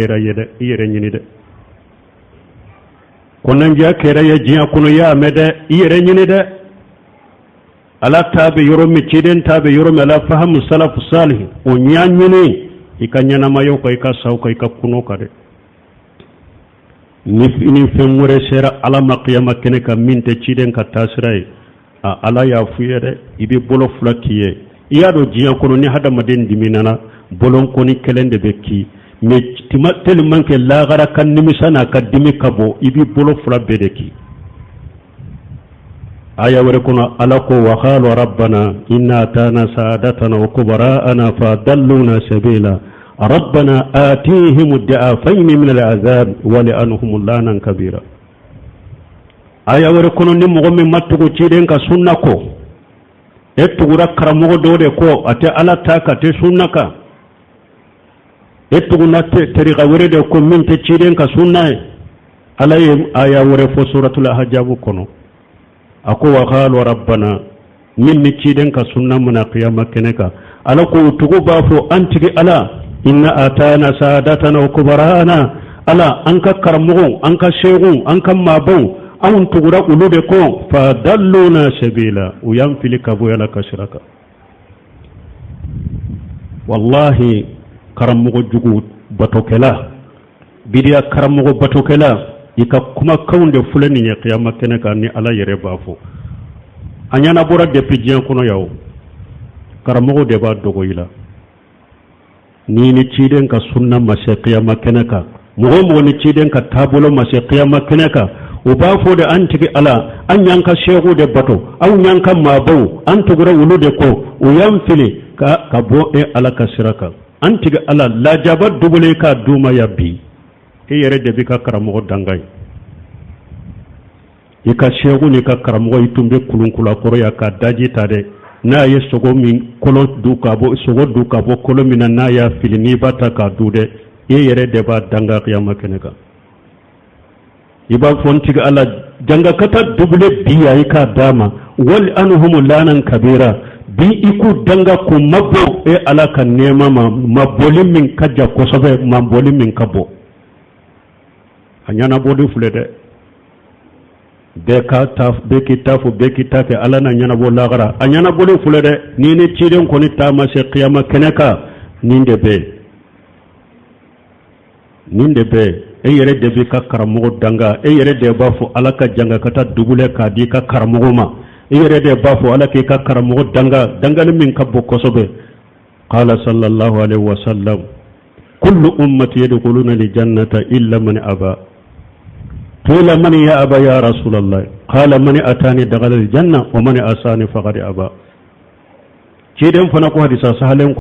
Kɛra ye dɛ, i yɛrɛ ɲini dɛ. Kɔnɔnajɛya kɛra ye diɲɛ kɔnɔ, y'a mɛn dɛ, i yɛrɛ ɲini dɛ. Ala ta bɛ yɔrɔ min, ciden ta bɛ yɔrɔ min, ala fahamu salafu salih, o ɲɛ ɲini i ka ɲɛnamaya kan, i ka sa o kan, i ka kunun o kan dɛ. Ni ni fɛn wɛrɛ sera Ala ma kiyama kɛnɛ kan min tɛ ciden ka taasira ye, a Ala y'a f'u ye dɛ, i bɛ bolo fila k'i ye. I y'a dɔn, diɲɛ kɔnɔ, ni hadamaden diminana, bolonkɔni kelen de bɛ ki, mais tellement que lagara ka nimisa n'a ka dimi ka bon, i b'i bolo fila bɛɛ de ki. Aya wɛrɛ kɔnɔ, Ala ko: wa qalu rabbana inna atana sadatana wa kubara'ana fa dalluna sabila rabbana atihim da'afayni min al'azab wa li'anhum lanan kabira. Aya wɛrɛ kɔnɔ, ni mɔgɔ min ma tugu ciden ka sunna kɔ, e tugura karamɔgɔ dɔw de kɔ, a tɛ Ala ta ka tɛ sunna kan, e tuguna tariqa wɛrɛ de ko min tɛ ciden ka sunna ye, Ala ye aya wɛrɛ fɔ suratul Ahzab kɔnɔ. A ko: wa qalu rabbana, min ni ciden ka sunna mana kiyama kɛnɛ kan, Ala ko o tugu b'a fɔ: an tigi Ala, inna atana sadatana wa kubarana, Ala, an ka karamɔgɔw, an ka seeguw, an ka maabaw, anw tugura olu de kɔ, fa dalluna sabila, u y'an fili ka bɔ Ala ka sira kan. Wallahi, karamɔgɔ jugu batokɛla, bidiya karamɔgɔ batokɛla, i ka kumakanw de filɛ nin ye kiyama kɛnɛ kan. Ni Ala yɛrɛ b'a fɔ, a ɲɛnabɔra depuis diɲɛ kɔnɔ yan. O karamɔgɔ de b'a dogo i la. Ni ni ciden ka sunna ma se kiyama kɛnɛ kan, mɔgɔ o mɔgɔ ni ciden ka taabolo ma se kiyama kɛnɛ kan, u b'a fɔ de: an tigi Ala, an y'an ka seeku de bato, anw y'an ka maabaw, an tugura olu de kɔ, u y'an fili ka bɔ e Ala ka sira kan. An tigi Ala, lajaba dubule k'a d'u ma ya bi. E yɛrɛ de b'i ka karamɔgɔ danga ye. I ka seeku n'i ka karamɔgɔ, i tun bɛ kulunkula kɔrɔ yan ka daji ta dɛ. N'a ye sogo min kolo du ka bɔ, sogo du ka bɔ kolo min na, n'a y'a fili, n'i b'a ta k'a du dɛ, e yɛrɛ de b'a danga kiyama kɛnɛ kan. I b'a fɔ: n tigi Ala, jangakata dubule bi ya, i k'a d'a ma, wal anhum lanan kabira. Bi i k'u danga k'u mabɔ e Ala ka nɛɛma ma, mabɔli min ka ja kosɛbɛ, mabɔli min ka bɔ a ɲɛnabɔli filɛ dɛ. Bɛɛ ka ta, bɛɛ k'i ta fɔ, bɛɛ k'i ta kɛ, Ala na ɲɛnabɔ lagara. A ɲɛnabɔli filɛ dɛ. Ni ni ciden kɔni taama se kiyama kɛnɛ kan, nin de bɛ yen, nin de bɛ yen. E yɛrɛ de b'i ka karamɔgɔ danga. E yɛrɛ de b'a fɔ Ala ka janga ka taa dugulɛ k'a di i ka karamɔgɔ ma. E yɛrɛ de b'a fɔ Ala k'i ka karamɔgɔ danga, dangali min ka bon kosɛbɛ. Qala sallallahu alaihi wasallam: kullu ummati yadkhuluna aljannata illa man aba. Qila: man ya aba ya Rasulallah? Qala: man atani dakhala aljanna wa man asani faqad aba. Ciden fana ko hadisa sahalen.